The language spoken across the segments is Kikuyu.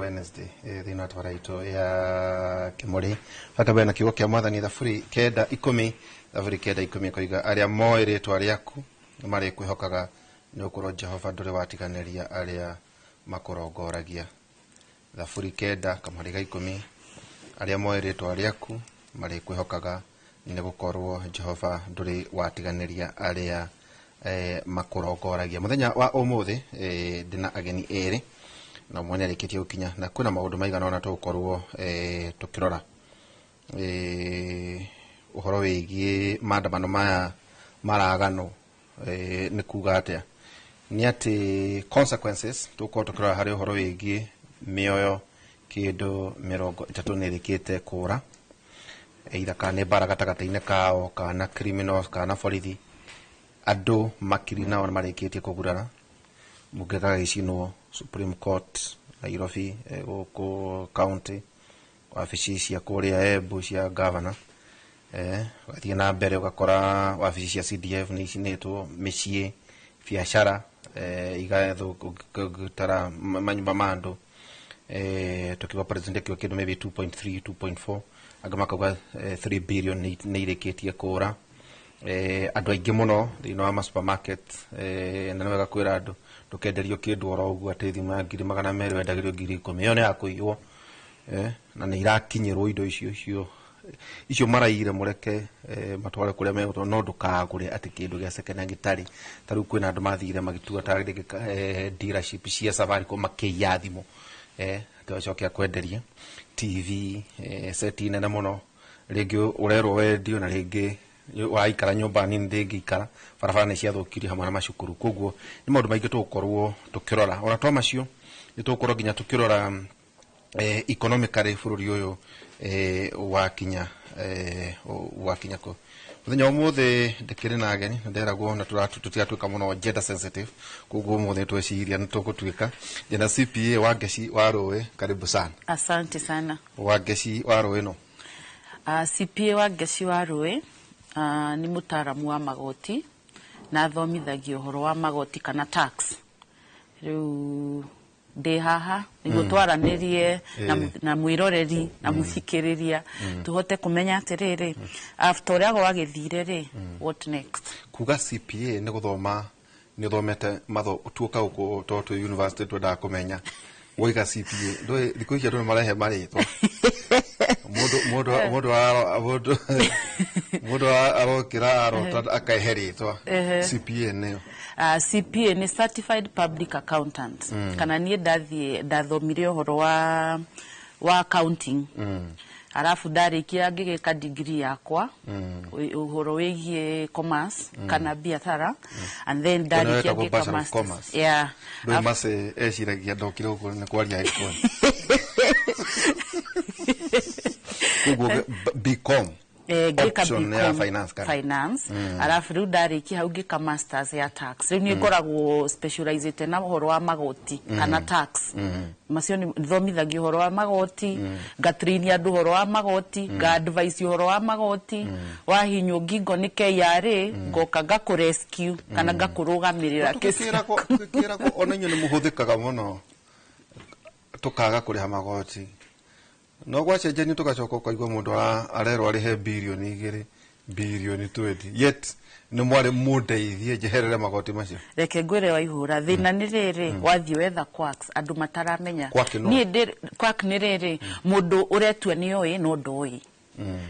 Wednesday thĩinĩ wa tabara itũ ya Kĩmũrĩ. Bakambere na kiugo kĩa Mwathani, Thaburi 9:10, Thaburi 9:10 ĩkoiga, arĩa moĩ rĩtwa rĩaku nĩ marĩkwĩhokaga, nĩ gũkorwo Jehova ndũrĩ watiganĩria arĩa makũrongoragia. Thaburi 9:10, arĩa moĩ rĩtwa rĩaku marĩkwĩhokaga, nĩ gũkorwo Jehova ndũrĩ watiganĩria arĩa makũrongoragia. Mũthenya wa ũmũthĩ ndĩna ageni erĩ na ũmwe nĩ arĩkĩtie gũkinya, na kwĩna maũndũ maigana ũna tũgũkorwo tũkĩrora ũhoro wĩgiĩ maandamano maya maragano nĩ kuga atĩa, nĩ atĩ consequences tũgũkorwo tũkĩrora harĩ ũhoro wĩgiĩ mĩoyo kĩndũ 30 nĩ ĩrĩkĩte kũra, either kana nĩ mbara gatagatĩ-inĩ kao, kana criminals, kana borithi. Andũ makiri nao nĩ marĩkĩtie kũgurara, mbunge gagĩcinwo, Supreme Court Nairobi, gũkũ county wabici cia kũrĩa Embu cia governor, ũgathiĩ na mbere ũgakora wabici cia CDF nĩ icinĩtwo, mĩciĩ, biacara igathũtara manyũmba ma andũ. Tukiuga president akiuga kĩndũ maybe 2.3, 2.4, angĩ makauga 3 billion nĩ irĩkĩtie kũra. Andũ aingĩ mũno thĩinĩ wa ma supermarket, na nĩ wega kwĩra andũ ndũkenderio kĩndũ oro ũguo atĩ thimũ ya 200,000 wendagĩrio 10,000, ĩyo nĩ ya kũiywo, na nĩ irakinyĩrwo indo icio icio icio maraire mũreke matware kũrĩa megũtwara, no ndũkagũre atĩ kĩndũ gĩa second hand gĩtarĩ. Ta rĩu kwĩna andũ mathire magĩtua ta rĩngĩ dealership cia Safaricom makĩiya thimũ, atĩ acoke akwenderie TV seti nene mũno, rĩngĩ ũrerwo wendio na rĩngĩ waikara nyũmba nini ndĩngĩikara, barabara nĩ ciathũkirio hamwe na macukuru. Koguo nĩ maũndũ maingĩ tũgũkorwo tũkĩrora. Ona to macio, nĩ tũgũkorwo nginya tũkĩrora economically bũrũri ũyũ wakinya kũ. Mũthenya wa ũmũthĩ ndĩkĩrĩ na ageni na nderagwo na tũtigatuĩka mũno gender sensitive, koguo ũmũthĩ tweciria nĩ tũgũtuĩka. Ndĩna CPA Wangeci wa Rũĩ, karibu sana. Asante sana. Wangeci wa Rũĩ no CPA Wangeci wa Rũĩ nĩ mũtaaramu wa magoti na athomithagia ũhoro wa magoti kana tax. Rĩu ndĩ haha nĩguo twaranĩrie na mwĩroreri na mũthikĩrĩria, tũhote kũmenya atĩrĩrĩ, after ũrĩa gwagĩthire rĩ, what next? Kuga CPA nĩ gũthoma, nĩ ũthomete matho tuoka gũkũ to twĩ university twendaga kũmenya woiga CPA ndũĩ thikũ ici andũ nĩ marehe marĩtwa, mũndũ arokĩra arota akaehe rĩtwa. CPA nĩyo? CPA nĩ Certified Public Accountant, kana niĩ ndathiĩ ndathomire ũhoro wa accounting, arabu ndarĩkia ngĩgĩka degree yakwa ũhoro wĩgiĩ commerce kana biathara, and then ndarĩkia wetagwo ngĩka Bachelor of masters. Commerce. Yeah. Ndũĩ mace eciragia ndokire gũkũ nĩ kwaria Gĩkũyũ, koguo BCom Ngĩka option ya BCom finance kana? Finance, arabu rĩu ndarĩkia hau ngĩka masters ya tax. Rĩu niĩ ngoragwo specialized na ũhoro wa magoti kana tax. Macio nĩ thomithagia ũhoro wa magoti, ngatrain andũ ũhoro wa magoti, nga advise ũhoro wa magoti. Wahinywo ngingo nĩ KRA, ngoka ngakũ rescue kana ngakũrũgamĩrĩra kesi. Tũgĩkĩragwo ona inyuĩ nĩ mũhũthĩkaga mũno tũkaga kũrĩha magoti, no gwacenjania tũgacoka ũkaigua mũndũ arerwo arĩhe 2 birioni, 20 birioni, yet nĩ mwarĩ mũndeithie njeherere magoti macio. Reke ngwĩre Waihũra, thĩna nĩ rĩrĩ, wathiĩ wetha quacks, andũ mataramenya. Quack no? Niĩ ndĩ quack nĩ rĩrĩ, mũndũ ũretua nĩ oĩ no ndoĩ.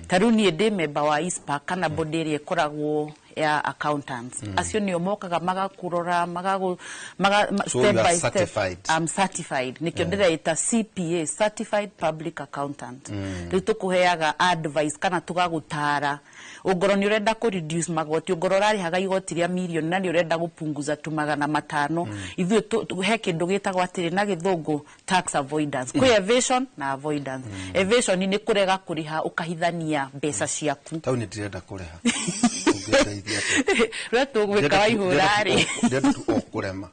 Ta rĩu niĩ ndĩ member wa ICPAK kana body ĩrĩa ĩkoragwo ya accountants. Acio nĩo mokaga magakũrora magagũ maga, So step you are by step. Certified. I'm certified, nĩkĩo ndĩreita CPA, Certified Public Accountant. Rĩu tũkũheaga advice kana tũgagũtara ũngorwo nĩ ũrenda kũ reduce magoti, ũngorwo ũrarĩhaga igoti rĩa mirioni na nĩ ũrenda gũpunguza tu 500. Ithuĩ he kĩndũ gĩtagwo atĩrĩ na gĩthũngũ tax avoidance. Kwĩ evasion na avoidance. Evasion nĩ kũrega kũrĩha ũkahithania mbeca ciaku. Tauni ndirenda kũrĩha, ũngĩndeithia atĩa? Rwe tũgwĩka Waihũra rĩ, Ndĩrenda tu o kũrema.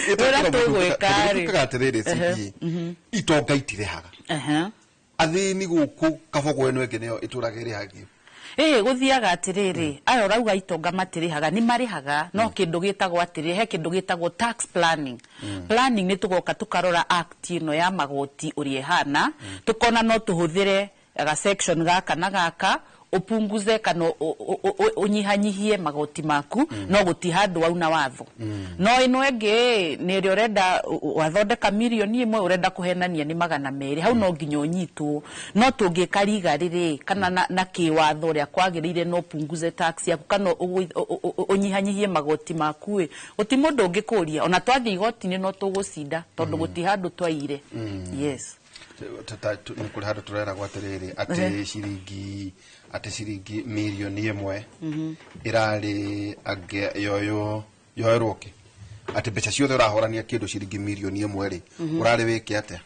Ũrĩa tũgwĩka rĩ. Tukaga atĩrĩrĩ, CPA, itonga itirĩhaga, athĩni gũkũ kabogo ĩno ĩngĩ nĩyo ĩtũraga ĩrĩhagio. Ĩĩ, gũthiaga atĩrĩrĩ, aya ũrauga itonga matirĩhaga, nĩ marĩhaga, no kĩndũ gĩtagwo atĩrĩ, he kĩndũ gĩtagwo tax planning. Planning nĩ tũgoka tũkarora act ĩno ya magoti ũrĩa ĩhana, tũkona no tũhũthĩre ga section gaka na gaka upunguze kana ũnyihanyihie magoti maku, no gũti handũ wauna watho. No ĩno ĩngĩ nĩ ĩrĩa ũrenda wathondeka 1 mirioni ũrenda kũhenania nĩ 200, hau no nginya ũnyitwo. No tũngĩka riga rĩrĩ kana na kĩwatho ũrĩa kwagĩrĩire, no punguze tax yaku kana ũnyihanyihie magoti maku ĩ, gũti mũndũ ũngĩkũria. Ona twathiĩ igoti-inĩ no tũgũcinda tondũ gũti handũ twaire. Yes. Nĩ kũrĩ handũ tũreragwo atĩrĩrĩ, atĩ ciringi 1 mirioni ĩrarĩ angĩ yoywo yoerwo kĩ, atĩ mbeca ciothe ũrahorania kĩndũ ciringi 1 mirioni rĩ, ũrarĩ wĩke atĩa?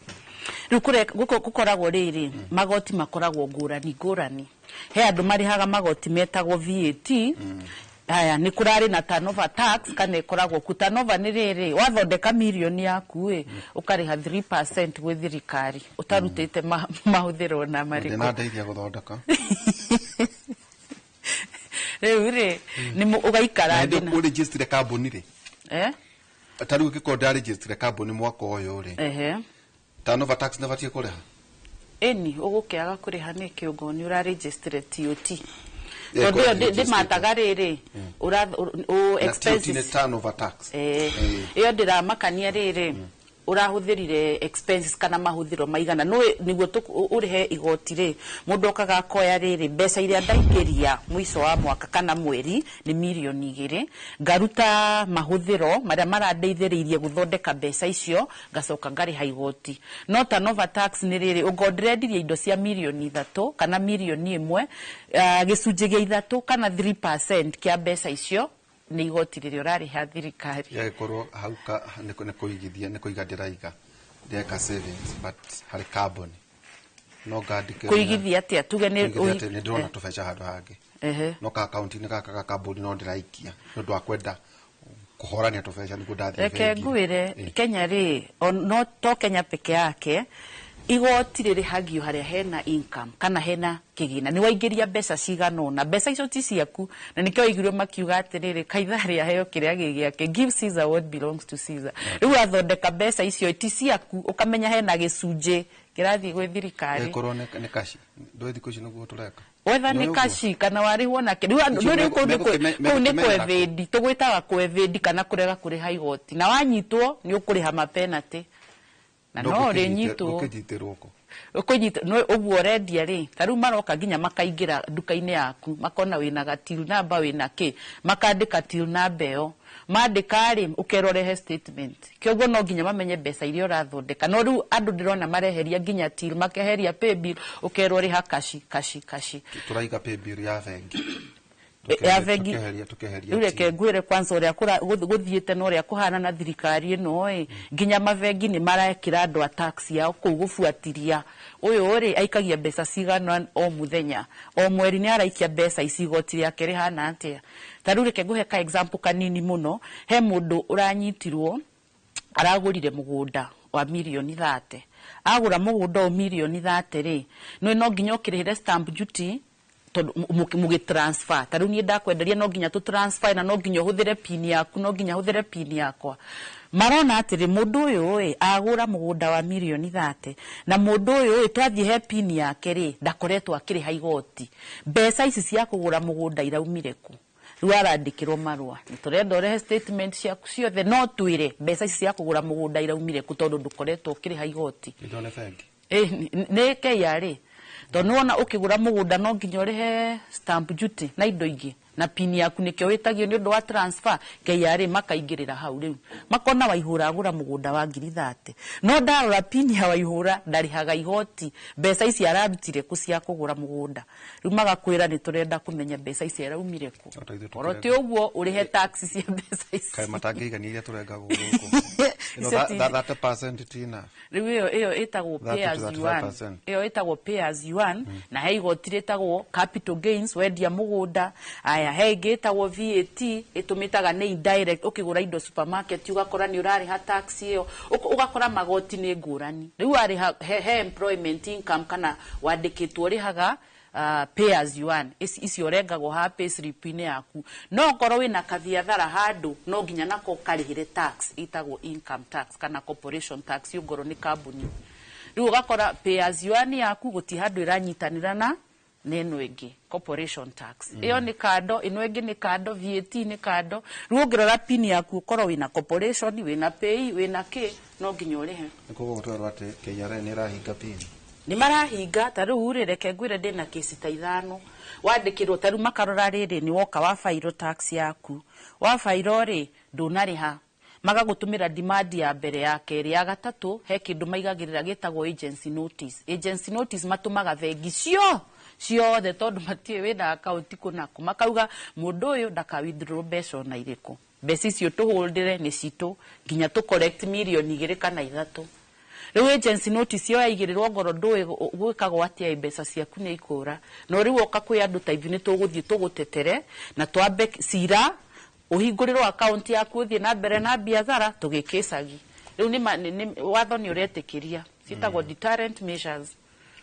Rĩu gũkoragwo rĩrĩ, magoti makoragwo ngũrani ngũrani. He andũ marĩhaga magoti metagwo VAT. Haya, nĩ kũrarĩ na turnover tax kana ĩkoragwo ku. Turnover nĩ rĩrĩ, wathondeka mirioni yaku ĩ, ũkarĩha 3% gwĩ thirikari ũtarutĩte mahũthĩro na marĩkũ. Ndĩna ndeithia gũthondeka. Rĩu rĩ, nĩ ũgaikara Na thĩ hĩndĩ ũrĩnjĩstire kambuni rĩ, eh? Ta rĩu ĩngĩkorwo ndarĩnjĩstire kambuni mwaka ũyũ rĩ, turnover tax nĩbatiĩ kũrĩha? Ĩni, ũgũkĩaga kũrĩha nĩ kĩũngo nĩ ũrarĩnjĩstire TOT. Yeah, Tondũ ĩyo kũrĩa ndĩmataga rĩrĩ Na TOT nĩ expenses. Turnover tax. Ĩyo ndĩramakania rĩrĩ, ũrahũthĩrire expenses kana mahũthĩro maigana no nĩguo ũrĩhe igoti rĩ. Mũndũ okaga akoya rĩrĩ, mbeca iria ndaingĩria mũico wa mwaka kana mweri nĩ 2 mirioni, ngaruta mahũthĩro marĩa marandeithĩrĩirie gũthondeka mbeca icio, ngacoka ngarĩha igoti. No turnover tax nĩ rĩrĩ, ũngorwo ndĩrendirie indo cia 3 mirioni kana 1 mirioni, gĩcunjĩ gĩa ithatũ kana 3% kĩa mbeca icio nĩ igoti rĩrĩa ũrarĩha thirikari. Gĩagĩkorwo hau nĩ kũigithia, nĩ kũiga ndĩraiga, ndĩreka savings, but harĩ kambuni no ngandĩke. Kũigithia atĩa? Tuge nĩ Kũigithia atĩ nĩ ndĩrona tũbeca handũ hangĩ, no ka akaunti-inĩ gaka ga kambuni no ndĩraikia nĩ ũndũ wa kwenda kũhorania tũbeca nĩguo ndathiĩ Reke bengi. ngwĩre, Kenya rĩ, no to Kenya peke yake, igoti rĩrĩhagio harĩa hena income kana hena kĩgĩna. Nĩ waingĩria mbeca cigana ũna, mbeca icio ti ciaku, na nĩkĩo waiguire makiuga atĩrĩrĩ, Kaitharĩ aheo kĩrĩa gĩ gĩake, give Caesar what belongs to Caesar. Rĩu wathondeka mbeca icio ti ciaku, ũkamenya hena gĩcunjĩ kĩrathiĩ gwĩ thirikari. Ĩkorwo nĩ kaci ndũĩ thikũ ici nĩguo tũreka. Wetha Nĩ nĩ ũguo. kaci kana warĩhwo nake rĩu andũ Icio rĩu kũu nĩ kũu nĩ megũkĩmenyera kũ? kwevĩndi, tũgwĩtaga kwevĩndi kana kũrega kũrĩha igoti, na wanyitwo nĩ ũkũrĩha mapenalty na no ũrĩnyitwo. Ngũkĩnyitĩrwo kũ? Ũkũnyita no ũguo ũrendia rĩ, ta rĩu maroka nginya makaingĩra nduka-inĩ yaku, makona wĩna ga till number, wĩna kĩ, makandĩka till number ĩyo. Mandĩka rĩ, ũkerwo ũrehe statement. Kĩoguo no nginya mamenye mbeca iria ũrathondeka. No rĩu andũ ndĩrona mareheria nginya till, makeheria paybill, ũkerwo rĩha kaci kaci kaci. Tũraiga paybill ya bengi. Ya bengi. Tukeheria Rĩu reke till. ngwĩre kwanza ũrĩa gũthiĩte na ũrĩa kũhana na thirikari ĩno ĩ, nginya mabengi nĩ marekĩra andũ a tax yao kũu gũbuatiria ũyũ rĩ aikagia mbeca cigana o mũthenya, o mweri nĩ araikia mbeca ici, igoti rĩake rĩhana atĩa. Ta rĩu reke ngũhe ka example kanini mũno. He mũndũ ũranyitirwo aragũrire mũgũnda wa 30 mirioni. Agũra mũgũnda ũyũ 30 mirioni rĩ, no nginya ũkĩrĩhĩre stamp duty tondũ mũgĩ transfer. Ta rĩu niĩ ndakwenderia, no nginya tũ transfer, na no nginya ũhũthĩre pin yaku, no nginya hũthĩre pin yakwa. Marona atĩrĩ, mũndũ ũyũ ĩ agũra mũgũnda wa 30 mirioni, na mũndũ ũyũ ĩ twathiĩ he pin yake rĩ, ndakoretwo akĩrĩha igoti. Mbeca ici cia kũgũra mũgũnda iraumire kũ? Rĩu arandĩkĩrwo marũa, nĩ tũrenda ũrehe statement ciaku ciothe, no twĩre mbeca ici cia kũgũra mũgũnda iraumire kũ, tondũ ndũkoretwo ũkĩrĩha igoti. Indo nĩ bengi. Nĩ KRA, tondũ nĩwona ũkĩgũra mũgũnda no nginya ũrĩhe stamp duty na indo ingĩ na pin yaku, nĩkĩo wĩtagio nĩ ũndũ wa transfer. KRA makaingĩrĩra hau rĩu, makona Waihũra agũra mũgũnda wa 30,000, no ndarora pin ya Waihũra ndarĩhaga igoti, mbeca ici ararutire kũ cia kũgũra mũgũnda? Rĩu magakwĩra nĩ tũrenda kũmenya mbeca ici araumire kũ. O ta ithuĩ Oro ti tũkĩrenga. ũguo ũrĩhe tax cia mbeca ici. Kaĩ matangĩigania iria tũrengagwo gũkũ? Ĩno Icio ti- 30% ti enough. Rĩu ĩyo ĩtagwo 30 pay as to you earn. 35%. Ĩyo ĩtagwo pay as you earn, na he igoti rĩtagwo capital gains wendia mũgũnda. Aya, he ĩngĩ ĩtagwo VAT, ĩtũmĩtaga nĩ indirect, ũkĩgũra indo supermarket ũgakora nĩ ũrarĩha tax ĩyo. Ũgakora magoti nĩ ngũrani. Rĩu warĩha he employment income kana wandĩkĩtwo ũrĩhaga Pay as you earn. Icio ũrengagwo haha pay slip-inĩ yaku. No ngorwo wĩna kabiathara handũ, no nginya nako karĩhĩre tax ĩtagwo income tax kana corporation tax, ũngorwo nĩ kambuni. Rĩu ũgakora pay as you earn yaku gũti handũ ĩranyitanĩra na ĩno ĩngĩ corporation tax. Ĩyo nĩ kando, ĩno ĩngĩ nĩ kando, VAT nĩ kando. Rĩu ũngĩrora pin yaku, ũkorwo wĩna corporation, wĩna pay, wĩna kĩ, no nginya ũrĩhe. Nĩ koguo gũtwerwo atĩ KRA nĩ ĩrahinga pin. Nĩ marahinga. Ta rĩu rĩ, reke ngwĩre, ndĩna kĩci ta 5 wandĩkĩrwo. Ta rĩu makarora rĩrĩ, nĩ woka wa fairo tax yaku, wa fairo rĩ, ndũnarĩha, magagũtũmĩra demand ya mbere, ya kerĩ, ya gatatũ. He kĩndũ maigagĩrĩra gĩtagwo agency notice. Agency notice matũmaga bengi cio ciothe, tondũ matiũĩ wĩna akaunti kũnakũ, makauga mũndũ ũyũ ndaka withdraw mbeca ona irĩkũ, mbeca icio tũhũndĩre nĩ citũ nginya tũ collect 2 mirioni kana 3. Rĩu agency notice yo yaigĩrĩrwo, ngoro ndũĩ gwĩkagwo atĩa, mbeca ciaku nĩ ikũra. No rĩu oka kwĩ andũ ta ithuĩ, nĩ tũgũthiĩ tũgũtetere na twambe cira ũhingũrĩrwo akaunti yaku, ũthiĩ na mbere na biathara tũgĩkĩcagi. Rĩu nĩ watho nĩ ũretĩkĩria, ciĩtagwo deterrent measures.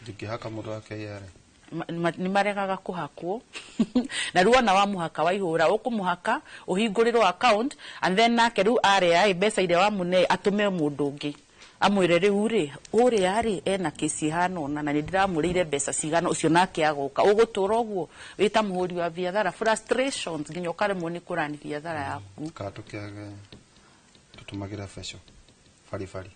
Ndingĩhaka mũndũ wa KRA. Nĩ maregaga kũhakwo, na rĩu ona wamũhaka waihũra, ũkũmũhaka ũhingũrĩrwo account, and then nake rĩu arĩa mbeca iria wamũne atũme mũndũ ũngĩ amwĩre, rĩu rĩ, ũrĩa rĩ ena kĩci ĩhana ũna na nĩ ndĩramũrĩire mbeca cigana, ũcio nake agoka. Ũgũtũra ũguo wĩ ta mũhũri wa biathara, frustrations nginya ũkaremwo nĩ kũrani biathara yaku. Kana tũkĩage tũtũmagĩre beco baribari.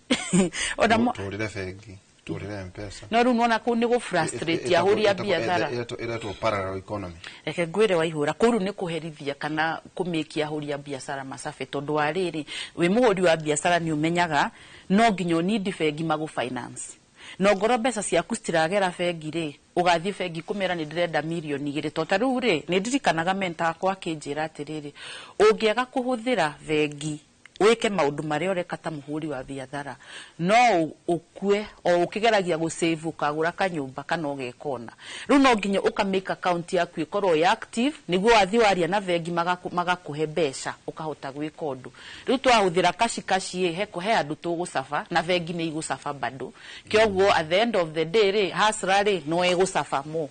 Ona Tũrĩre bengi, tũrĩre Mpesa. No rĩu nona kũu nĩ gũ frustrate ahũri a biathara. Ĩretwo parallel economy. Reke ngwĩre, waihũra, kũu rĩu nĩ kũherithia kana kũmĩkia ahũri a biacara macabe, tondũ wa rĩrĩ, wĩ mũhũri wa biacara nĩ ũmenyaga no nginya ũnindi bengi magũ finance, no ngorwo mbeca ciaku citiragera bengi rĩ, ũgathiĩ bengi kũmera nĩ ndĩrenda 2 mirioni. To ta rĩu rĩ, nĩ ndirikanaga mentor wakwa akĩnjĩra atĩrĩrĩ, ũngĩaga kũhũthĩra bengi wĩke maũndũ marĩa ũreka ta mũhũri wa biathara, no ũkue o ũkĩgeragia gũsave ũkagũra kanyũmba kana ũgeka ũna. Rĩu no nginya ũka make account yaku ĩkorwo ĩ active, nĩguo wathiĩ waria na bengi magakũhe mbeca ũkahota gwĩka ũndũ. Rĩu twahũthĩra kaci kaci ĩ, he andũ tũgũcaba na bengi nĩ igũcaba bado. Kĩoguo at the end of the day rĩ, hustler rĩ, no egũcaba mo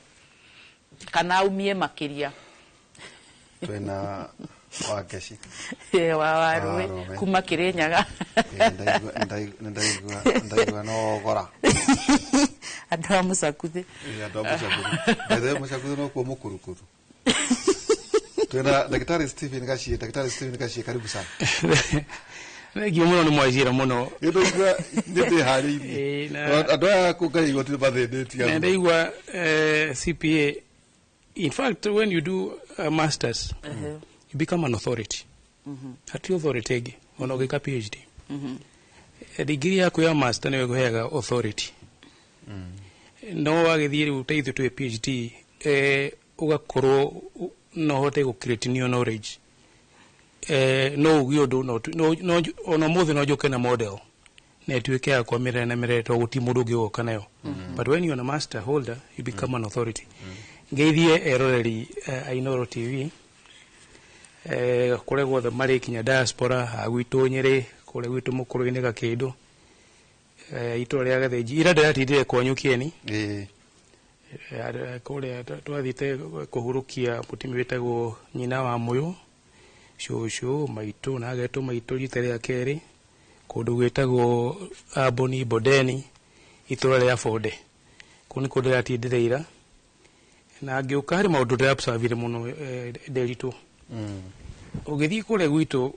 kana aumie makĩria. Twĩna Wangeci. Wa warũĩ. Warũĩ. Kuma Kĩrĩnyaga. Nĩ ndaigua no gora. Andũ a Mũcakuthĩ. Andũ a Mũcakuthĩ. By the way, Mũcakuthĩ no kuo mũkurukuru. Twĩna Ndagĩtarĩ Stephen Gachie. Ndagĩtarĩ Stephen Gachie, karibu sana. Thengio mũno, nĩ mwanjĩra mũno. Nĩ ndaigua nĩ ndĩharĩirie. Andũ aya kũngai igoti nĩ mathĩnĩtie. Na ndaigua CPA. In fact, when you do a masters, you become an authority. Hati authority ĩngĩ ona ũgĩka PhD. Degree yaku ya master nĩyo ĩkũheaga authority. No wagĩthiĩ rĩu ta ithuĩ twĩ PhD, ũgakorwo no ũhote gũ create new knowledge. No uge ũndũ ona ũmũthĩ no njũke na model na ĩtuĩke ya kwa mĩrere na mĩrere, tondũ gũtirĩ mũndũ ũngĩ ũgoka nayo. But when you're a master holder, you become an authority. Ngeithie eroreri a Inooro TV kũrĩa guothe marĩ, kinya diaspora, a gwitũ Nyĩrĩ, kũrĩa gwitũ Mũkũrũ-inĩ, Gakĩndũ, itũra rĩa Gathĩnji. Ira ndĩratindire kwanyu Kĩeni. Kũrĩa twathiĩte kũhurũkia mũtumia wĩtagwo nyina wa Mũyũ, cũcũ maitũ, na agetwo maitũ rita rĩa kerĩ, kũndũ gwĩtagwo Amboni Bondeni, itũra rĩa Bonde. Kũu nĩkuo ndĩratindire ira, na ngĩũka harĩ maũndũ ndĩrabsavire mũno. Nderitũ ũgĩthiĩ kũrĩa gwitũ,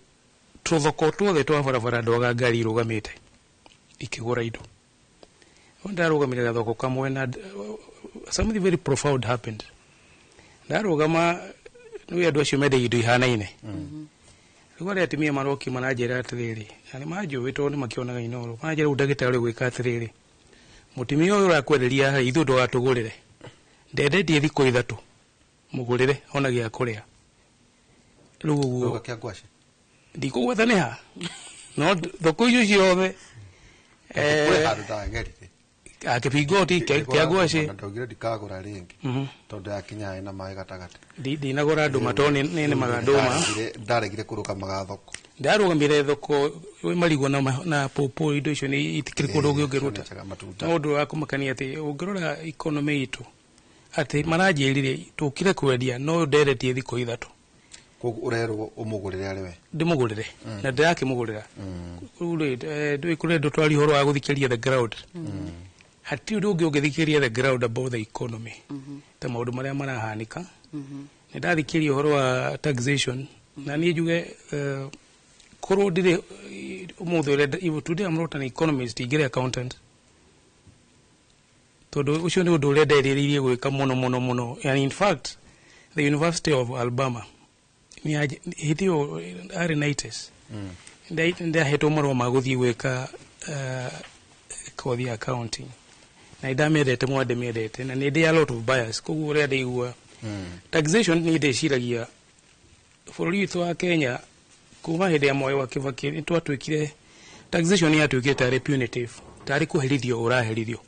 tũthoko tuothe twa barabara ndwaga ngari irũgamĩte ikĩgũra indo. No ndarũgamire gathoko kamwe na something very profound happened. Ndarũgama, nĩ andũ acio mendagia indo ihanaine. Rĩu arĩa atumia maroki maranjĩra atĩrĩrĩ, na nĩ manjũĩ tondũ nĩ makĩonaga Inooro, maranjĩra, rĩu ndagĩtarĩ gwĩka atĩrĩrĩ, mũtumia ũyũ ũrakwenderia haha, ithuĩ ndũgatũgũrĩre, ndendetie thikũ 3, mũgũrĩre ona gĩa kũrĩa. Rĩu ũguo. Gũka kĩa ngwacĩ. Ndikũgweta nĩ ha, no thoko icio ciothe. Kũrĩ handũ ndagerire. Akĩbingoti kĩa ngwacĩ. Na ndaugire ndikagũra rĩngĩ tondũ yakinya ĩna maĩ gatagatĩ. Ndinagũra ndũma tondũ nĩ nĩmaga ndũma. Ndaregire kũrũgamaga thoko. Ndarũgamire thoko wĩ marigũ na pũpũ, indo icio nĩ itikĩrĩ kũndũ ũngĩ ũngĩruta. Njega, matunda. No ũndũ wa kũmakania atĩ ũngĩrora economy itũ, Atĩ maranjĩrire tũkire kwendia no nderetie thikũ 3. Koguo ũrerwo ũmũgũrĩre arĩ we? Ndĩmũgũrĩre na ndĩrakĩmũgũrĩra. Rĩu rĩ, ndũĩ kũrĩ andũ twaria ũhoro wa gũthikĩrĩria the ground. Hatirĩ ũndũ ũngĩ ũngĩthikĩrĩria the ground about the economy ta maũndũ marĩa marahanĩka. Nĩ ndathikĩrĩria ũhoro wa taxation na niĩ njuge, korwo ndirĩ ũmũthĩ ũrĩa even today I'm not an economist, ingĩrĩ accountant, tondũ ũcio nĩ ũndũ ũrĩa nderirĩirie gwĩka mũno mũno mũno. And in fact, the University of Alabama hĩndĩ ĩyo arĩ 90s ndahetwo marũa ma gũthiĩ gwĩka kothi ya accounting na nĩndamĩendete mũno, ndĩmĩendete na nĩ ndĩ a lot of bias. Koguo ũrĩa ndĩigua taxation, nĩ ndĩciragia bũrũri witũ wa Kenya kuma hĩndĩ ya Mwai wa Kibaki nĩ twatuĩkire taxation yatuĩkire tarĩ punitive, tarĩ kũherithio ũraherithio.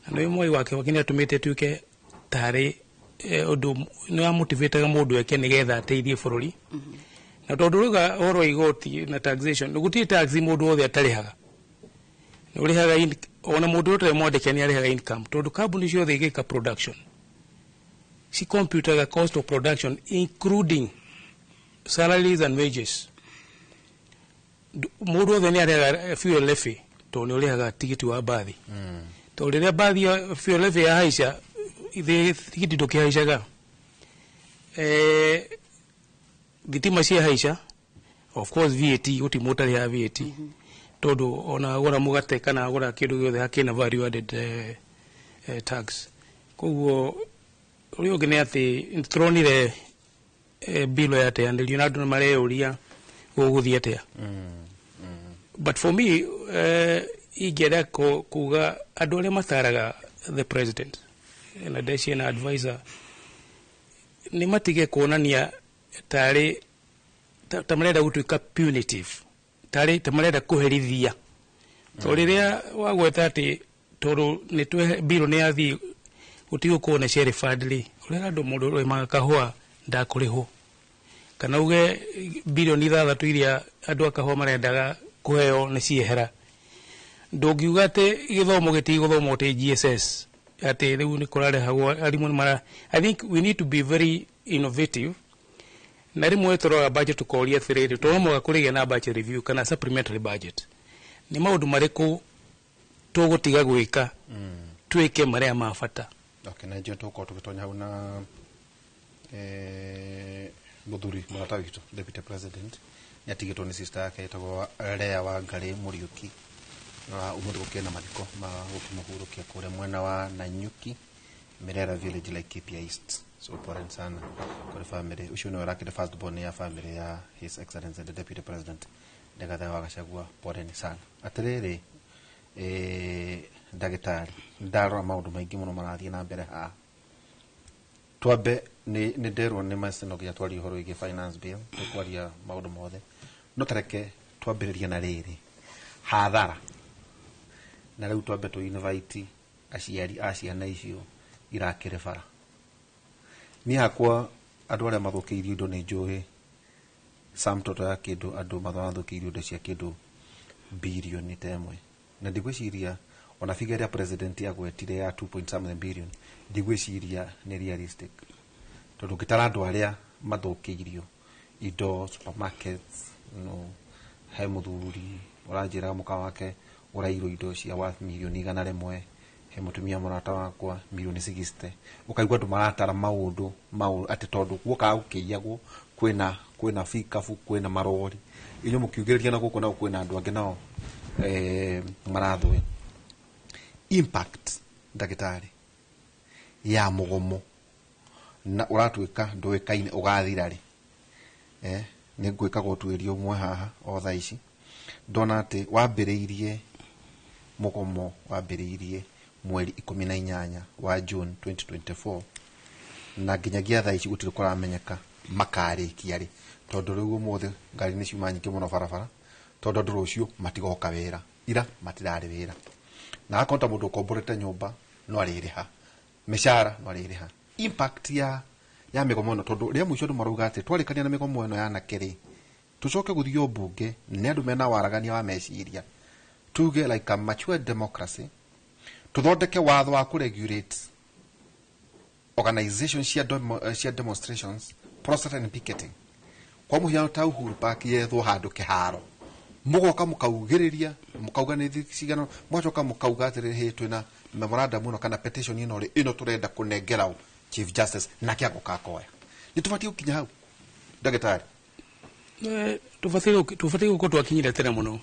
Na nĩ Mwai wa Kibaki nĩ atũmĩte ĩtuĩke tarĩ ũndũ nĩ wamotivataga mũndũ eke nĩgetha ateithie bũrũri. Na tondũ rauga ũhoro wa igoti na taxation, gũtirĩ tax mũndũ wothe atarĩhaga. Nĩ ũrĩhaga ona mũndũ ũtarĩ mwandĩke nĩ arĩhaga income, tondũ kambuni ciothe igĩka production ci computaga cost of production including salaries and wages. Mũndũ wothe nĩ arĩhaga fuel levy, tondũ nĩ ũrĩhaga tigiti wa mbathi, tondũ rĩrĩa mbathi ya fuel levy yahaica, ithĩ tigiti ndũkĩhaicaga? Thitima ciahaica, of course VAT, gũtirĩ mũndũ ũtarĩhaga VAT, tondũ ona agũra mũgate kana agũra kĩndũ gĩothe hakĩna value added tax. Koguo ũrĩa ũngĩ nĩ atĩ nĩtũronire bill yateanĩrio na andũ nĩ mareyũria gũgũthiĩ atĩa. But for me, ingĩenda kuga andũ arĩa mataraga the president na ndeciria na advisor nĩ matige kuonania tarĩ ta marenda gũtuĩka punitive, tarĩ ta marenda kũherithia, tondũ rĩrĩa wagweta atĩ tondũ nĩ twe bill nĩ yathiĩ gũtigũkorwo na share fund rĩ, ũrera andũ mũndũ ũrĩmaga kahũa ndakũrĩhwo, kana uge 6 bilioni iria andũ a kahũa marendaga kũheo nĩ ciehera. Ndũngiuga atĩ gĩthomo gĩtigũthomwo atĩ GSS atĩ rĩu nĩ kũrarehagwo arimũ nĩ mara. I think we need to be very innovative. Na rĩmwe tũroraga budget tũkoria atĩrĩrĩ, tondũ no mũhaka kũrĩgĩa na budget review kana supplementary budget, nĩ maũndũ marĩkũ tũgũtiga gwĩka twĩke marĩa ma bata? Okay, na njĩra tũgũkorwo tũgĩtonya hau na mũthuri mũrata witũ deputy president nĩ atigĩtwo nĩ sister yake ĩtagwo Lea Wangari Mũriũki, na ũmũthĩ gũkĩrĩ na mathiko ma gũkĩmũhurũkia kũrĩa mwena wa Nanyuki, Mirera village, Laikipia East. So pole sana kũrĩ family. Ũcio nĩwe ũrakĩrĩ first born ya family ya His Excellency the Deputy President Rigathi wa Gachagua. Poleni sana. Atĩrĩrĩ, ndagĩtarĩ, ndarora maũndũ maingĩ mũno marathiĩ na mbere haha. Twambe nĩ nderwo nĩ macino nginya twarie ũhoro wĩgiĩ finance bill, tũkwaria maũndũ mothe, no tareke twambĩrĩrie na rĩrĩ hathara. Na rĩu twambe tũ invite aciari a ciana icio irakĩrĩ bara. Niĩ hakwa, andũ arĩa mathũkĩirio indo nĩ njũĩ sum total ya kĩndũ andũ mathũkĩirio indo cia kĩndũ 1 bilioni na ndigwĩciria ona figure ĩrĩa president agwetire ya 2 point something billion, ndigwĩciria nĩ realistic, tondũ ũngĩtara andũ arĩa mathũkĩirio indo supermarkets, no he mũthuri ũranjĩra mũka wake ũrairwo indo cia worth 100 milioni, he mũtumia mũrata wakwa 60 milioni. Ũkaigua andũ maratara maũndũ maũndũ atĩ tondũ guokaga gũkĩiyagwo kwĩna bikabu, kwĩna marori, inyuĩ mũkiugĩrĩria na gũkũ nao kwĩna andũ angĩ nao marathũĩ. Impact, ndagĩtarĩ, ya mũgomo na ũratuĩka ndũĩkaine ũgathira rĩ? Nĩ ngwĩkaga ũtuĩria ũmwe haha o thaa ici, ndona atĩ wambĩrĩirie mũgomo wambĩrĩirie mweri 18 wa June 2024, na nginyagia thaa ici gũtirĩ kũramenyeka makarĩkia rĩ, tondũ rĩu ũmũthĩ ngari nĩ ciuma nyingĩ mũno barabara, tondũ andũ rũciũ matigoka wĩra, ira matirarĩ wĩra, na akorwo ta mũndũ ũkomborete nyũmba no arĩrĩha mĩcara, no arĩrĩha. Impact ya mĩgomo ĩno, tondũ rĩa mũico andũ marauga atĩ twarĩkania na mĩgomo ĩno ya anake rĩ, tũcoke gũthiĩ o mbunge nĩ andũ mena waragania wa meciria, tuge like a mature democracy, tuthondeke watho wa kũregulate. Organization cia cia demonstrations, protest and picketing, kwa muhiano ta Uhuru Park yethwo handu kiharo, mugoka mukaugiriria, mukauga ni cigano, mugacoka mukauga atiriri, hĩ, twina memorandum ĩno kana petition ĩno rĩ, ĩno turenda kunengera Chief Justice, nake agoka akoya. Nĩ tũbatiĩ gũkinya hau, ndagĩtarĩ? Tũbatiĩ gũkorwo twakinyire tene mũno,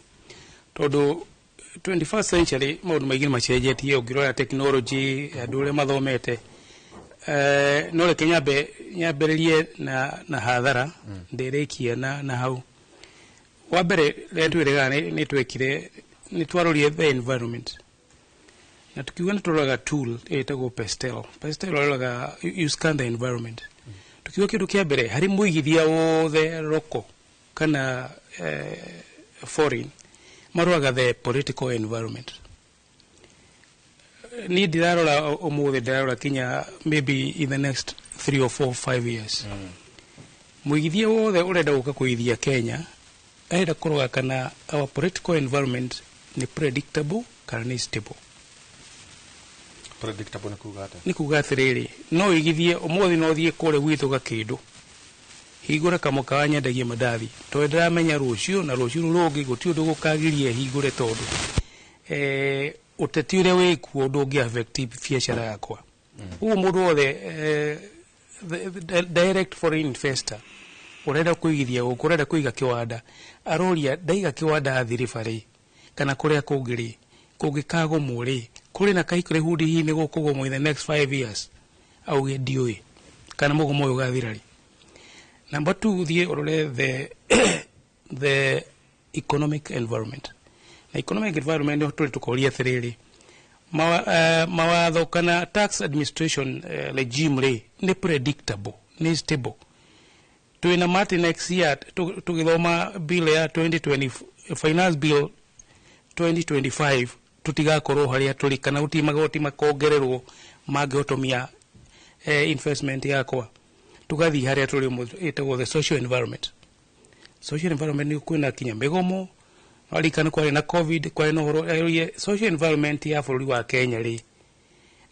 tondũ 21st century maũndũ maingĩ nĩ macenjetie. Ũngĩrora technology, andũ ũrĩa mathomete, no reke nyambe nyambĩrĩrie na hathara, ndĩrĩkie na hau. Wa mbere, rĩrĩa twĩrĩgaga nĩ twekire, nĩ twarorire the environment na tukiuga nĩ tũroraga tool ĩtagwo PESTEL. PESTEL ũroraga, you scan the environment. Tukiuga kĩndũ kĩa mbere harĩ mũigithia wothe, local kana foreign, maroraga the political environment. Niĩ ndirarora ũmũthĩ, ndirarora kinya maybe in the next 3 or 4 5 years. Mũigithia wothe ũrenda gũka kũigithia Kenya arenda kũrora kana our political environment nĩ predictable kana nĩ stable. Predictable nĩ kuga atĩa? Nĩ kuga atĩrĩrĩ, no ũigithie ũmũthĩ, no ũthiĩ kũrĩa gwitũ Gakĩndũ, hingũre kamũkawa nyendagie mandathi, tondũ ndĩramenya rũciũ na rũciũ rũu rũngĩ gũtirĩ ũndũ gũkagiria hingũre, tondũ ũteti ũrĩa wĩkuo ndũngĩ affect biacara yakwa. Ũguo mũndũ wothe, the direct foreign investor ũrenda kũigithia gũkũ, ũrenda kũiga kĩwanda, aroria, ndaiga kĩwanda Athi River rĩ, kana kũrĩa kũngĩ rĩ, kũngĩkagũmwo rĩ, kũrĩ na likelihood hihi nĩ gũkũgũmwo in the next 5 years? Auge ndiũĩ kana mũgomo ũyũ ũgathira rĩ. Number two, ũthiĩ ũrore the economic environment. Na economic environment nĩ tũrĩ tũkoria atĩrĩrĩ, mawatho kana tax administration regime rĩ, nĩ predictable, nĩ stable? Twĩna mati next year tũgĩthoma bill ya 2020, finance bill 2025, tutigakorwo harĩa tũrĩ, kana gũtirĩ magoti makongererwo mangĩhotomia investment yakwa. Tugathiĩ harĩa tũrĩ ũmũthĩ, ĩtagwo the social environment. Social environment nĩ kwĩna kinya mĩgomo, warikana kwarĩ na COVID, kwarĩ na ũhoro. Social environment ya bũrũri wa Kenya rĩ,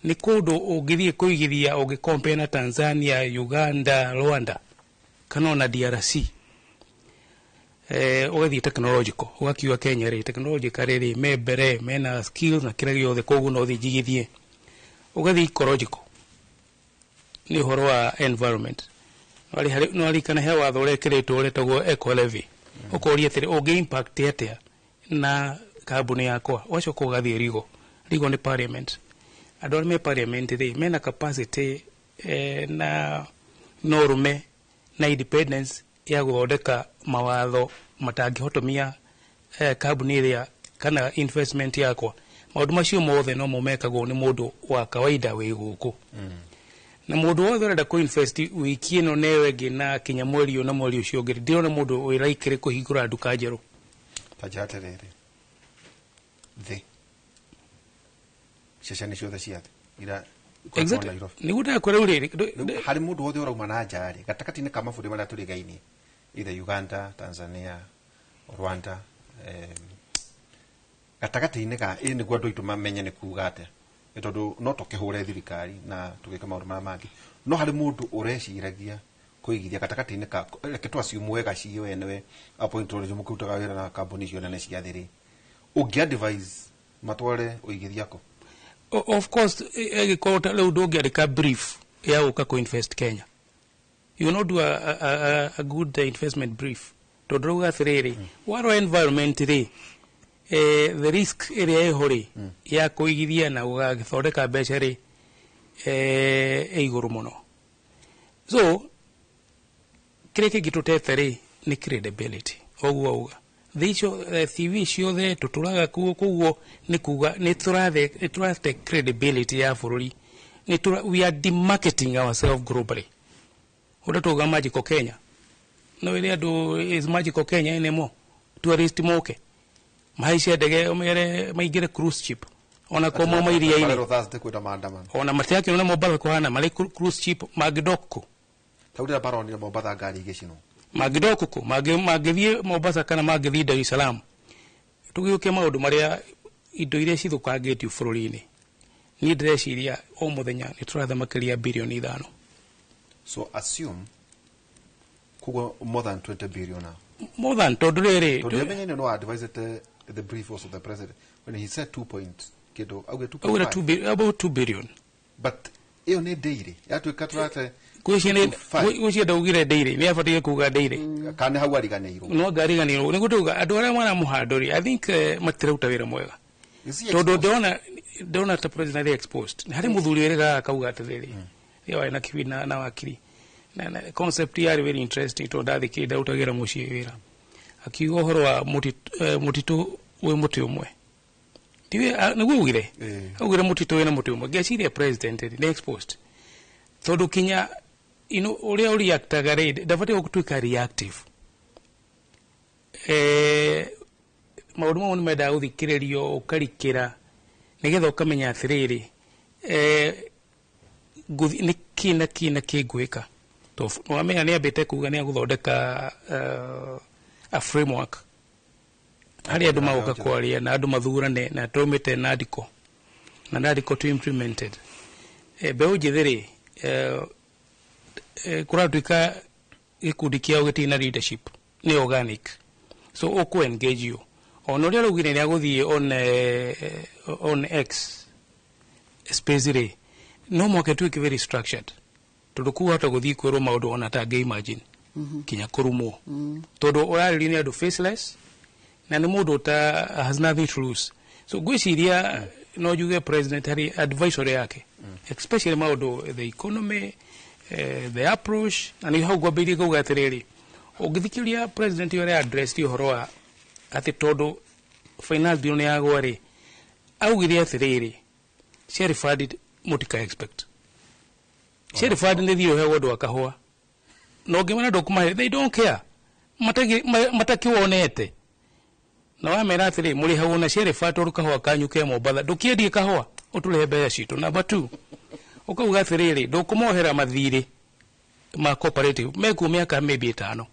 nĩ kũndũ ũngĩthiĩ kũigithia ũngĩ compare na Tanzania, Uganda, Rwanda kana ona DRC? Ũgathiĩ technological, ũgakiuga Kenya rĩ, technological rĩ, me mbere, mena skills na kĩrĩa gĩothe, koguo no thiĩ njigithie. Ũgathiĩ ecological, nĩ ũhoro wa environment. Nĩwarikana he watho ũrekĩrĩtwo ũretagwo eco levy, ũkoria atĩrĩ, ũngĩ impact atĩa na kambuni yakwa? Ũgacoka ũgathiĩ rigo. Rigo nĩ parliament. Andũ arĩa me parliament rĩ, mena capacity na no ũrũme na independence ya gũthondeka mawatho matangĩhotomia kambuni ĩrĩa kana investment yakwa? Maũndũ macio mothe nomo mekagwo nĩ mũndũ wa kawaida wĩ gũkũ. Na mũndũ wothe ũrenda kũ invest wiki ĩno na ĩyo ĩngĩ na kinya mweri ũyũ na mweri ũcio ũngĩ, ndĩrona mũndũ wĩ likely kũhingũra nduka njerũ. Ta njĩra atĩrĩrĩ, thĩ ceceni ciothe cia thĩ ira ikoragwo Nairobi. Nĩguo ndakwĩra rĩu rĩrĩ. Rĩu harĩ mũndũ wothe ũrauma na nja rĩ, gatagatĩ-inĩ ka mabũrũri marĩa tũrigainie, either Uganda, Tanzania, Rwanda, gatagatĩ-inĩ ga ĩ, nĩguo andũ aitũ mamenye nĩ kuga atĩa. Nĩ tondũ no tũkĩhũre thirikari na tũgĩke maũndũ marĩa mangĩ, no harĩ mũndũ ũreciragia kũigithia gatagatĩ-inĩ ka, reke twaciumwe wega cio enyewe appoint ũrĩa mũkĩrutaga wĩra na kambuni icio nene cia thĩ rĩ, ũngĩ advise matware ũigithia kũ? Of course, ĩgĩkorwo ta rĩu ndũngĩandĩka brief ya gũka kũ invest Kenya, you will not do a good investment brief, tondũ rauga atĩrĩrĩ, warora environment rĩ, the risk ĩrĩa ĩho rĩ ya kũigithia na gũgagĩthondeka mbeca rĩ, ĩ igũrũ mũno. So kĩrĩa kĩngĩ tũtete rĩ nĩ credibility. Ũguo auga thĩ icio, CV ciothe tũtũraga kuo, koguo nĩ kuga nĩ tũrate credibility ya bũrũri. We are demarketing ourselves globally. Ũrĩa tuga Magical Kenya, no ĩrĩa andũ is Magical Kenya anymore. Tourist moke mahaice ndege, ũmere maingĩre cruise ship ona ko mauma iria-inĩ. Marerwo Thursday kwĩna maandamano. Ona matiakĩona Mombatha kũhana marĩ cruise ship, mangĩdock kũ? Tau rĩrĩa maronire Mombatha ngari igĩcinwo. Mangĩdock kũ? Mangĩthiĩ Mombasa kana mangĩthiĩ Dar es Salaam? Tũgĩũke maũndũ marĩa, indo iria cithũkangĩtio bũrũri-inĩ. Niĩ ndĩreciria o mũthenya nĩ tũrathe makĩria birioni 5. So assume koguo more than 20 billion now. More than, tondũ rĩrĩ Tondũ amenye no advised the brief also the president when he said 2 point kĩndũ auge augire 2.5. About 2 billion. But ĩyo nĩ daily yatuĩka tũrate. Gwĩciria ndaugire daily, nĩ abataire kuga daily. Kana hau ariganĩirwo. No ngariganĩrwo nĩ gũtauga andũ arĩa maramũhandũ rĩ, I think matirauta wĩra mwega. Is he tondũ exposed? Ndĩrona ta president arĩ exposed. Nĩ harĩ mũthuri wĩrĩgaga akauga atĩrĩrĩ rĩrĩa warĩ na kibi na wakiri na concept yarĩ very interesting, tondũ ndathikĩrĩria ndarutagĩra mũciĩ wĩra, akiuga ũhoro wa mũtitũ wĩ mũtĩ ũmwe. Ndiũĩ, nĩguo augire. Augire mũtitũ wĩna mũtĩ ũmwe. Ngeciria president rĩ, nĩ exposed tondũ kinya ũrĩa ũreactaga rĩ, ndabatiĩ gũtuĩka reactive. Maũndũ mamwe nĩ mendaga gũthikĩrĩrio, ũkarikĩra nĩgetha ũkamenya atĩrĩrĩ, nĩ kĩ na kĩ na kĩ ngwĩka. Wamenya nĩ ambĩte kuga nĩ agũthondeka a framework harĩa andũ magoka kwaria na andũ mathurane na tũrũmĩte NADCO na NADCO to implemented. Mbeũ njĩthĩ rĩ, kũratuĩka gĩkundi kĩao gĩtirĩ na leadership, nĩ organic, so ũkũ engage you ona ũrĩa araugire nĩ agũthiĩ on X space rĩ, no mwaka ĩtuĩke very structured, tondũ kuu hota gũthiĩ kwĩrwo maũndũ ona tangĩ imagine, kinya kũrumwo, tondũ ũrarĩrio nĩ andũ faceless na nĩ mũndũ ũta has nothing to lose. So ngwĩciria no njuge president harĩ advisory yake, especially maũndũ the economy, the approach, na nĩ hau ngwambĩrĩrie kuga atĩrĩrĩ, ũngĩthikĩrĩria president ũrĩa address ũhoro wa atĩ tondũ finance bill nĩ yagwa rĩ, augire atĩrĩrĩ, share fund mũtika expect share fund nĩ thiĩ ũheagwo andũ a kahũa na ũngĩmera ndũkũmahe, they don't care. Matakĩwonete na wamera atĩrĩ mũrĩhagwo na share fund tondũ kahũa kanyu ke Mombatha, ndũkĩendie kahũa ũtũrĩhe mbeca citũ. Number two, ũkauga atĩrĩrĩ, ndũkũmohera mathirĩ ma cooperative mekuo mĩaka maybe 5,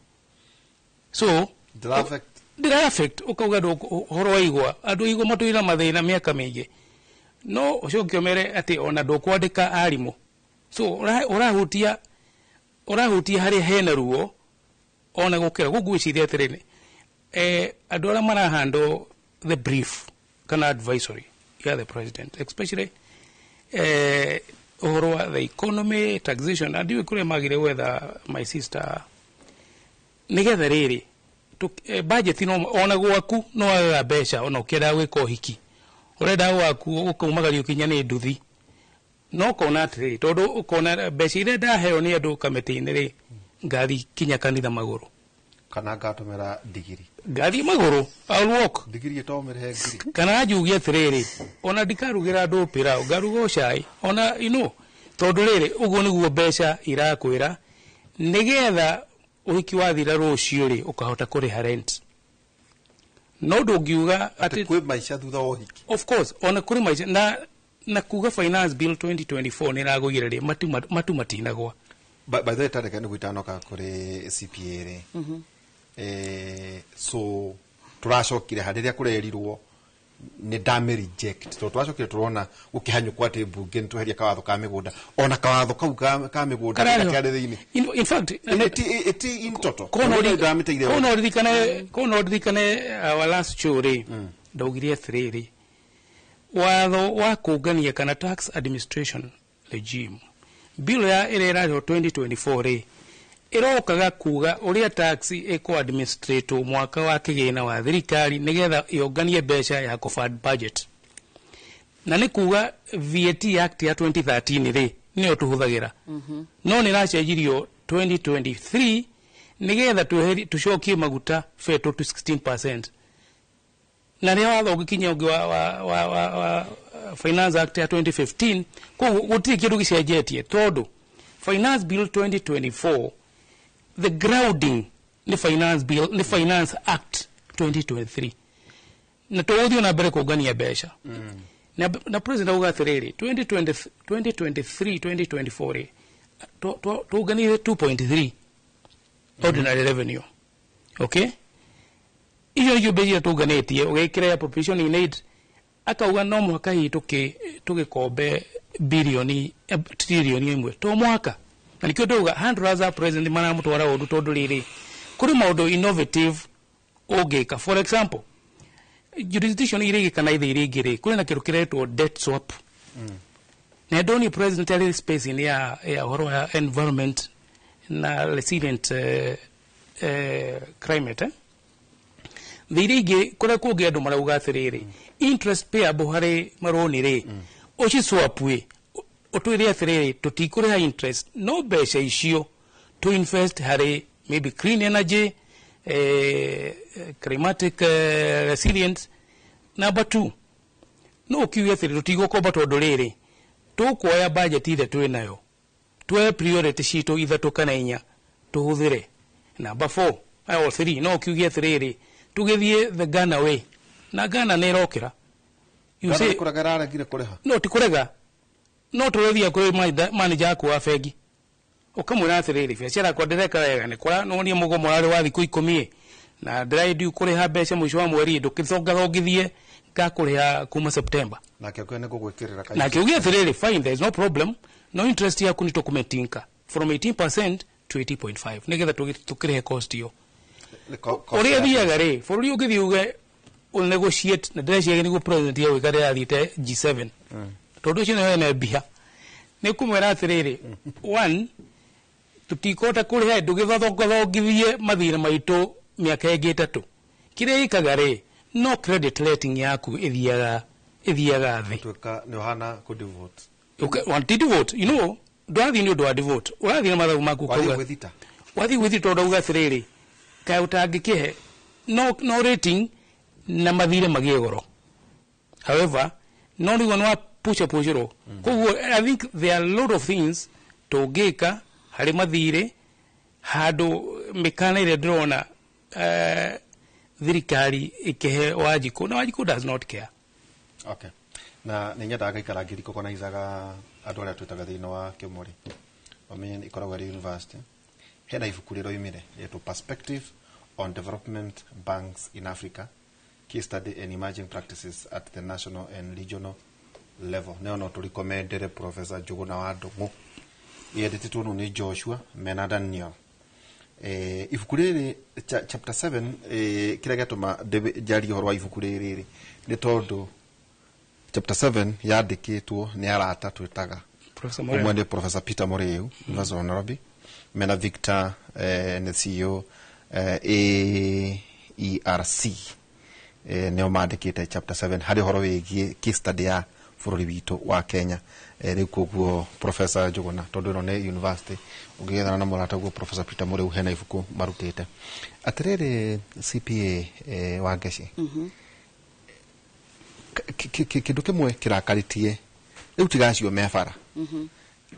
so Ndĩra affect. Ndĩra affect. Ũkauga ũhoro wa igwa, andũ a igwa matũire mathĩna mĩaka mĩingĩ, no ũcoke ũmere atĩ ona ndũkwandĩka arimũ, so ũrahutia harĩa hena ruo ona gũkĩra gũkũ. Gwĩciria atĩrĩrĩ, andũ arĩa marahandwo the brief kana advisory ya the president, especially ũhoro wa the economy, taxation, na ndiũĩ kũrĩa magire gwetha my sister nigetha rĩrĩ budget no ona gwaku no wagaga mbeca, ona ũkĩendaga gwĩka ũhiki ũrenda gwaku ũkaumagario kinya nĩ nduthi, no ũkona atĩrĩrĩ, tondũ ũkona mbeca iria ndaheo nĩ andũ kamĩtĩ-inĩ rĩ, ngathi kinya kanitha magũrũ. Kana ngatũmĩra ndigiri. Ngathi magũrũ, I'll walk. Ndigiri ĩtomĩrĩhe ngiri. Kana njuge atĩrĩrĩ, ona ndikarugĩra andũ pilau, ngaruga o cai ona tondũ rĩrĩ, ũguo nĩguo mbeca irakwĩra nĩgetha ũhiki wathira rũciũ rĩ, ũkahota kũrĩha rent, no ndũngiuga atĩ atĩ kwĩ maica thutha wa ũhiki. Of course, ona kũrĩ maica na kuga finance bill 2024 nĩ ĩragũire rĩ, matu matinagwa. By the way, tareke nĩguo itanoka kũrĩ CPA rĩ, so tũracokire harĩ rĩrĩa kũrerirwo nĩ ndame reject, tondũ twacokire tũrona gũkĩhanyũkwo atĩ mbunge nĩ tweheria kawatho ka mĩgũnda, ona kawatho kau ka mĩgũnda gatiarĩ thĩinĩ. In fact, Iti in total ndamĩteire. Kona ũririkane our last show rĩ, ndaugire atĩrĩrĩ, watho wa kũngania kana tax administration regime bill ya ĩrĩa ĩrarĩho 2024 rĩ, ĩrokaga kuga ũrĩa tax ĩkũ administrate mwaka wa kĩgĩna wa thirikari nĩgetha yonganie mbeca ya kũfund budget, na nĩ kuga VAT Act ya 2013 rĩ, nĩyo tũhũthagĩra, no nĩ ĩracenjirio 2023 nĩgetha tũcokie maguta feto to 16%, na rĩa watho ũgĩkinya ũngĩ wa Finance Act ya 2015. Koguo gũtirĩ kĩndũ gĩcenjetie, tondũ finance bill 2024, the grounding nĩ finance bill, nĩ Finance Act 2023, na tũgũthiĩ na mbere kũngania mbeca. Na president auga atĩrĩrĩ, 2020, 2023 2024 rĩ, tũnganire 2.3 ordinary revenue, okay, icio nĩcio mbeca iria tũnganĩtie, ũgekĩra appropriation in aid. Akauga no mũhaka hihi tũgĩkombe bilioni, trilioni 1 to mũhaka. Na nĩkĩo ndauga handlers a president maramũtwara ũndũ, tondũ rĩrĩ kũrĩ maũndũ innovative ũngĩka. For example, jurisdiction iria ingĩ kana ithe iria ingĩ rĩ, kũrĩ na kĩndũ kĩretwo debt swap. Na ndoni president arĩ space-inĩ ya ũhoro wa environment na resilient climate, eh? Thĩ iria ingĩ kũrĩa kũngĩ andũ marauga atĩrĩrĩ, interest payable harĩ marũni rĩ, ũci swap ĩ, ũtwĩre atĩrĩrĩ, tũtikũrĩha interest, no mbeca icio to invest harĩ maybe clean energy, climatic resilience. Number two, no ũkiuge atĩrĩ, tũtigũkomba tondũ rĩrĩ tũkuoya budget ĩrĩa twĩ nayo, tuoe priority citũ ithatũ kana inya tũhũthĩre. Number four or three, no ũkiuge atĩrĩrĩ, tũgĩthiĩ the Ghana way, na Ghana nĩ ĩrokĩra. You say kũrega ĩraregire kũrĩha. No ti kũrega, no tũrĩthiĩ kũrĩ manager waku wa bengi, ũkamwĩra atĩrĩrĩ, biacara yakwa ndĩreka wega, nĩ kũra nonie mũgomo ũrarĩ wa thikũ 10 na ndĩraendi kũrĩha mbeca mũico wa mweri, ndũkĩthongathongithie, ngakũrĩha kuma September. Nake akĩoya nĩ ngũgwĩkĩrĩra. Na akiugia atĩrĩrĩ, fine, there is no problem, no interest yaku nĩ tũkũmetinka from 18% to 80.5 nĩgetha tũkĩrĩhe cost ĩyo. Ũrĩa thiaga rĩ, bũrũri ũngĩthiĩ uge negotiate, na ndĩreciria nĩguo president egwĩka rĩrĩa athiĩte G7, tondũ ũcio nĩwe ene mbia, nĩ kũmwĩra atĩrĩrĩ, one, tũtikũhota kũrĩha, ndũgĩthothongithie mathirĩ maitũ mĩaka ĩngĩ 3. Kĩrĩa ĩkaga rĩ, no credit rating yaku ĩthiaga thĩ. Tuĩka nĩ ũhana kũ default. Okay, ti default, ndũrathiĩ nĩ ũndũ wa default, ũrathiĩ na mathabu maku. Wathiĩ ũkauga gwĩthita. Wathiĩ gwĩthita tondũ auga atĩrĩrĩ, kaĩ ũtangĩkĩhe no rating na mathirĩ magĩe goro. However, no nĩguo nĩ wa pucha puchĩrwo. Koguo I think there are a lot of things tũngĩka harĩ mathirĩ, handũ mĩkana ĩrĩa ndĩrona thirikari ĩkĩhe Wanjikũ, na Wanjikũ does not care. Okay, na nĩ nyendaga ngaikara ngĩrikogonaicaga andũ arĩa twĩtaga thĩinĩ wa Kĩmũrĩ bamenye ĩkoragwo ĩrĩ university. Hena ibuku rĩroimire rĩetwo Perspective on Development Banks in Africa, Case Study and Emerging Practices at the National and Regional Level. Nĩyo no tũrikomendere Professor Njũgũna wa Ndũng'ũ, yendĩtĩtwo nũ nĩ Joshua mena Daniel. Ibuku rĩrĩ chapter 7, kĩrĩa gĩatũma njarie ũhoro wa ibuku rĩrĩ rĩ nĩ tondũ chapter 7 yandĩkĩtwo nĩ arata twĩtaga Professor ũmwe Mureu. Nĩ Professor Peter Muriu, University of Nairobi, mena Victor, nĩ CEO AERC, nĩo mandĩkĩte chapter 7 harĩ ũhoro wĩgiĩ case study ya bũrũri witũ wa Kenya. Rĩu koguo Professor Njũgũna, tondũ ĩno nĩ university, ũngĩgethana na mũrata guo Professor Peter Muriu, hena ibuku marutĩte. Atĩrĩrĩ, CPA Wangeci, kĩndũ kĩmwe kĩrakarĩtie rĩu tiga acio me bara,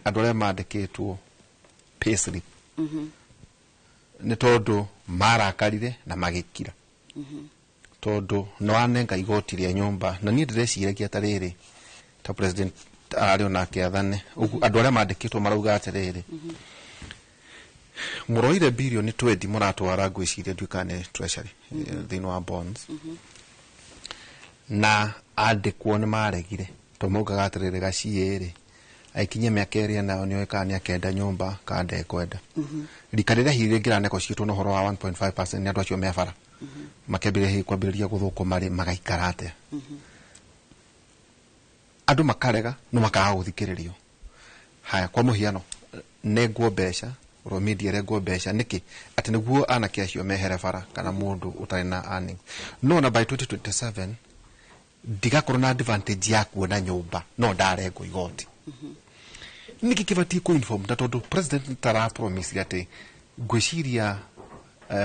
andũ arĩa mandĩkĩtwo payslip, nĩ tondũ marakarire na magĩkira tondũ nĩ wanenga igoti rĩa nyũmba. Na niĩ ndĩreciragia ta rĩrĩ, ta president ararĩ onake athane ũguo, andũ arĩa mandĩkĩtwo marauga atĩrĩrĩ, mũroire birioni 20 mũratwara, ngwĩciria nduĩka nĩ treasury, thĩinĩ wa bonds, na andĩkwo nĩ maregire tondũ maugaga atĩrĩrĩ, gaciĩ rĩ aikinyie mĩaka ĩrĩa nayo nĩoĩ kana nĩ akenda nyũmba kana ndekwenda. Rika rĩrĩa hihi rĩngĩ ranegotiatwo na ũhoro wa 1.5% nĩ andũ acio me bara makĩambĩrĩria hihi kwambĩrĩria gũthũkũma rĩ, magaikara atĩa? Andũ makarega no makaga gũthikĩrĩrio. Haya, kwa mũhiano, nengwo mbeca, Romedia rengwo mbeca nĩkĩ atĩ nĩguo anake acio mehere bara kana mũndũ ũtarĩ na earning, no na by 2027 ndigakorwo na advantage ya kuona nyũmba no ndarengwo igoti. Nĩkĩ kĩbatiĩ kũ-inform? Na tondũ president tara promise atĩ ngwĩciria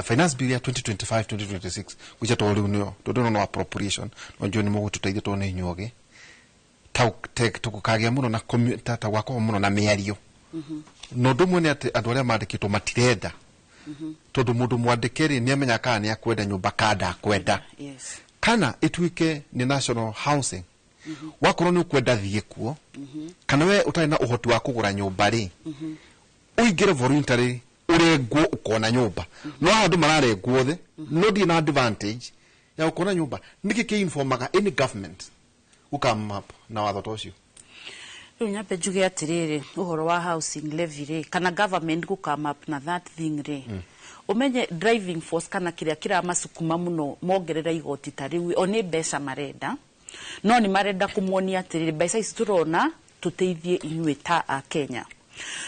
finance bill ya 2025 2026 gwĩcia, tondũ rĩu nĩyo tondũ ĩno no appropriation, no njũĩ nĩ mũgũtũteithia tondũ nĩ inyuogĩ tũkagĩa mũno na ta gwakorwo mũno na mĩario. Na ũndũ ũmwe nĩ atĩ andũ arĩa mandĩkĩtwo matirenda, tondũ mũndũ mwandĩke rĩ nĩ amenya kana nĩ akwenda nyũmba kana ndakwenda. Kana ĩtuĩke nĩ national housing, wakorwo nĩ ũkwenda thiĩ kuo, kana we ũtarĩ na ũhoti wa kũgũra nyũmba rĩ, ũingĩre voluntary ũrengwo ũkona nyũmba. No haha andũ mararengwo othe no ndirĩ na advantage ya gũkona nyũmba. Nĩkĩ kĩ-informaga any government? Gũkama up na watho ta ũcio? Rĩu nyambe njuge atĩrĩrĩ, ũhoro wa housing levy rĩ, kana government gũ come up na that thing rĩ, ũmenye driving force kana kĩrĩa kĩramasukuma mũno mongerera igoti ta rĩu, o nĩ mbeca marenda, no nĩ marenda kũmuonia atĩrĩrĩ, mbeca ici tũrona tũteithie inyuĩ ta a Kenya.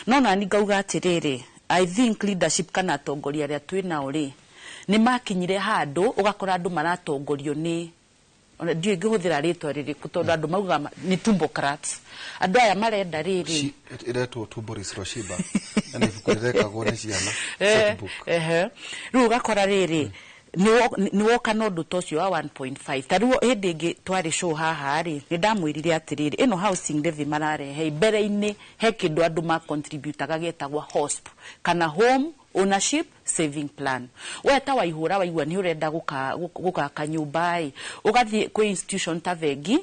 No nani ngauga atĩrĩrĩ, I think leadership kana atongoria arĩa twĩ nao rĩ, nĩ makinyire handũ ũgakora andũ maratongorio nĩ, ona ndiũĩ ngĩhũthĩra rĩtwa rĩrĩkũ, tondũ andũ maugaga nĩ tumbocrats, andũ aya marenda rĩrĩ. Ĩretwo Tumbo Lisiloshiba, na nĩ ibuku rĩrekagwo nĩ ciana, set book. Ehe. Rĩu ũgakora rĩrĩ, nĩ woka na ũndũ ta ũcio wa 1.5. Ta rĩu hĩndĩ ĩngĩ twarĩ show haha rĩ, nĩ ndamwĩrire atĩrĩrĩ, ĩno housing levy mararehe, mbere-inĩ he kĩndũ andũ ma contributaga getagwo HOSP kana home ownership saving plan. We ta waihũra waigua nĩ ũrenda gũkaka nyũmba ĩ, ũgathiĩ kwĩ institution ta bengi.